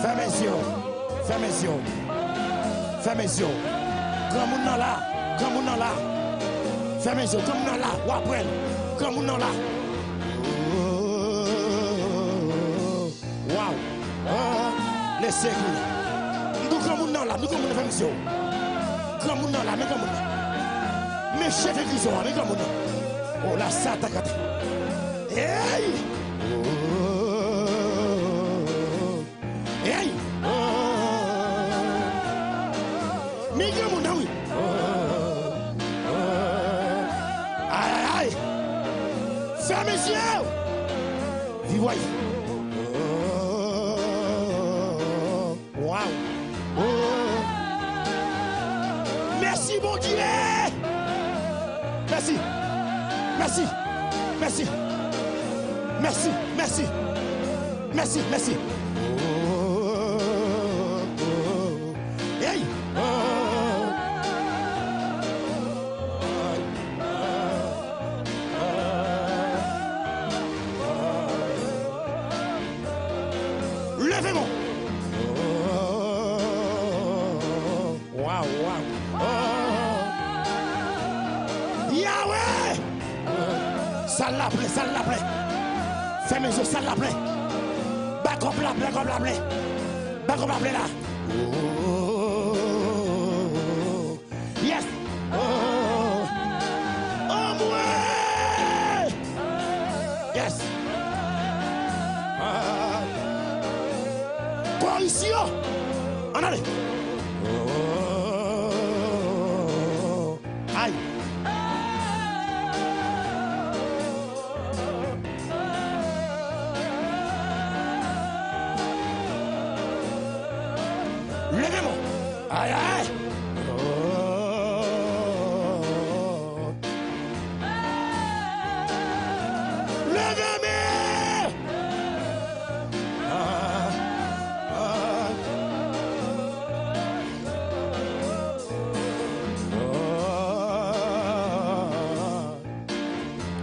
Fèmen zye w. Fèmen zye w. Fèmen zye w. Granmoun nan la. Granmoun nan la. Fèmen zye w. Granmoun nan la. W ap wè l. Granmoun nan la. Waw! Ah, lese gri. M di w granmoun nan la, m di w granmoun nan, fèmen zye w. Granmoun nan la, men granmoun nan. Men cheve grizo a, men granmoun nan. O la sa ta kata. Hey! Hey! Men granmoun nan, wi. Ay, ay, ay! Fèmen zye w! Viv, wi. Waw. Mèsi, Bondye. Mèsi. Mèsi. Mèsi. Mèsi. Mèsi. Mèsi. Mèsi. Hey. Leve men w. Waw, waw. Yawe! Sal la plen, sal la plen. Fèmen zye w, sal la plen. Bakòp la, bakòp la plen. Bakòp la plen la. Yes. Oh, oh, mwen. Yes. Ah. Korisyon. Ann ale. Oh. Ay. Leve men w. Ay, ay. Oh. Leve men w. Ah, ah.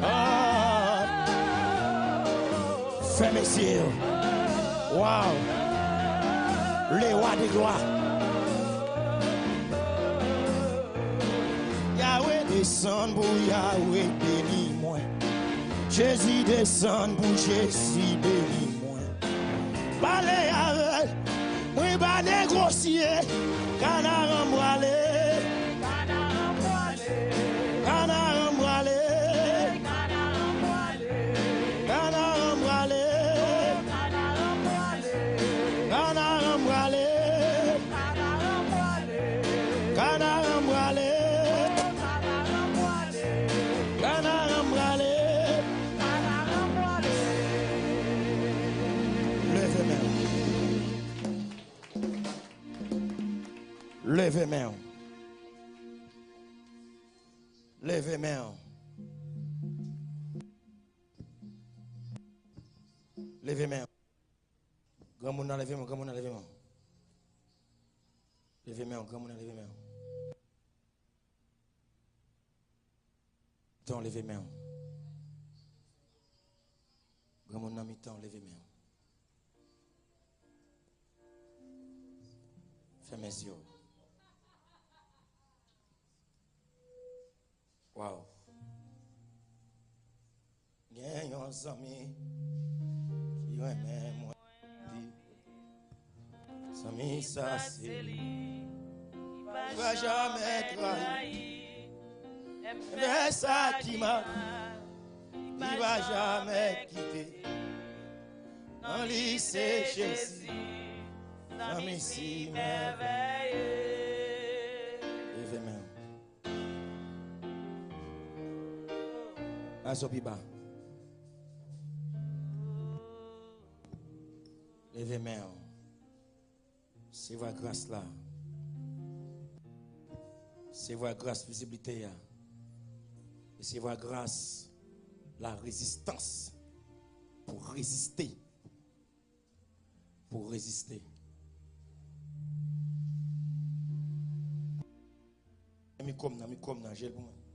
Ah. Fèmen zye w. Waw. Le wa de glwa. Yawe desann pou Yawe beni mwen. Jezi desann pou Jezi beni mwen. Pale avè l. Mwen pa negosye. Kanaran m prale. Kanaran m prale. Kanaran m prale. Kanaran m prale. Kanaran m prale. Leve men w. Leve men w. Leve men w. Leve men w. Granmoun nan leve men w, granmoun nan leve men w. Leve men w, granmoun nan leve men w. Mitan w, leve men w. Granmoun nan mitan w, leve men w. Fèmen zye w. Waw. Gen yon zanmi ki renmen mwen anpil. Zanmi sa se li. va jamè trayi. Enben sa ki mari, li va jamè kite. Nan li se Jezi, zanmi si mèvèye. Leve men w. Aso pi ba. Leve men w. Resevwa gras la. Resevwa gras viziblite a. Resevwa gras la rezistans pou reziste. Pou reziste. Mikwo m nan, mikwo m nan, jel pou mwen.